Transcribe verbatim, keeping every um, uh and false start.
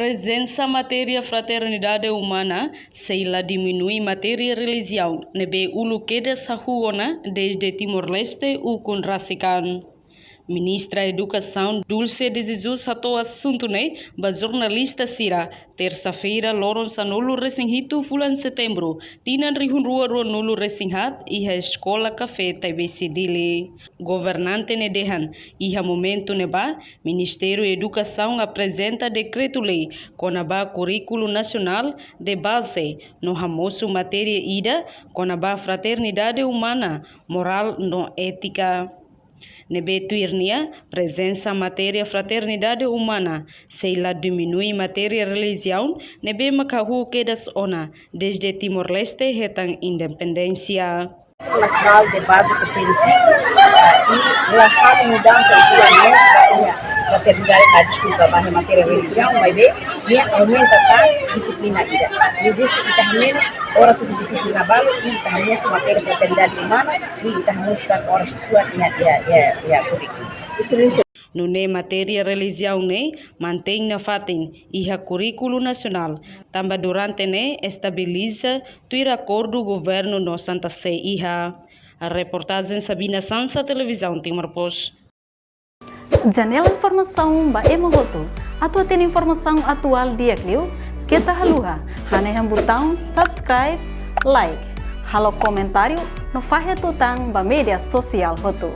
Prezensa matéria fraternidade umana sei la diminui matéria relijiaun ne'ebé uluk kedas hahú ona desde Timor-Leste ukun rasik an. Ministra Edukasaun Dulce de Jesus hato'o asuntu ne'e ba jornalista sira, tersa-feira, loron sanulu-resin-hitu fulan Setembru, tinan rihun rua ruanulu-resin-haat, iha Eskola Kafé Taibesi, Dili. Governante ne'e dehan, iha momentu ne'ebá, Ministériu Edukasaun aprezenta dekretu-lei kona-ba kurríkulu nasionál de baze no hamosu matéria ida kona-ba fraternidade umana, morál no étika. Ne'ebé tuir nia, prezensa matéria fraternidade umana sei la diminui matéria relijiaun ne'ebé mak hahú kedas ona desde Timor-Leste hetan independénsia. Nasionál de baze terseiru siklu, ah, i la halo mudansa uitoan ba iha fraternidade, ah, deskulpa, ba iha matéria relijiaun, maibé nia aumenta tan dixiplina ida. Ne'e duni ita menus oras husi dixiplina balu, i ita hamosu matéria fraternidade umana, i ita hamosu tan oras uitoan iha, iha, iha, iha kurríkulu. Nune'e matéria relijiaun ne'e mantein nafatin iha kurríkulu nasionál, tanba durante ne'e estabiliza tuir akordu governu no Santa Sé iha. Reportajen Sabina Sansa, Televizaun Timor Post. Janela informasaun ba ema hotu. Atu hatene informasaun atuál di'ak liu, keta haluha hanehan butaun subscribe, like, halo komentáriu no fahe tutan ba média sosiál hotu.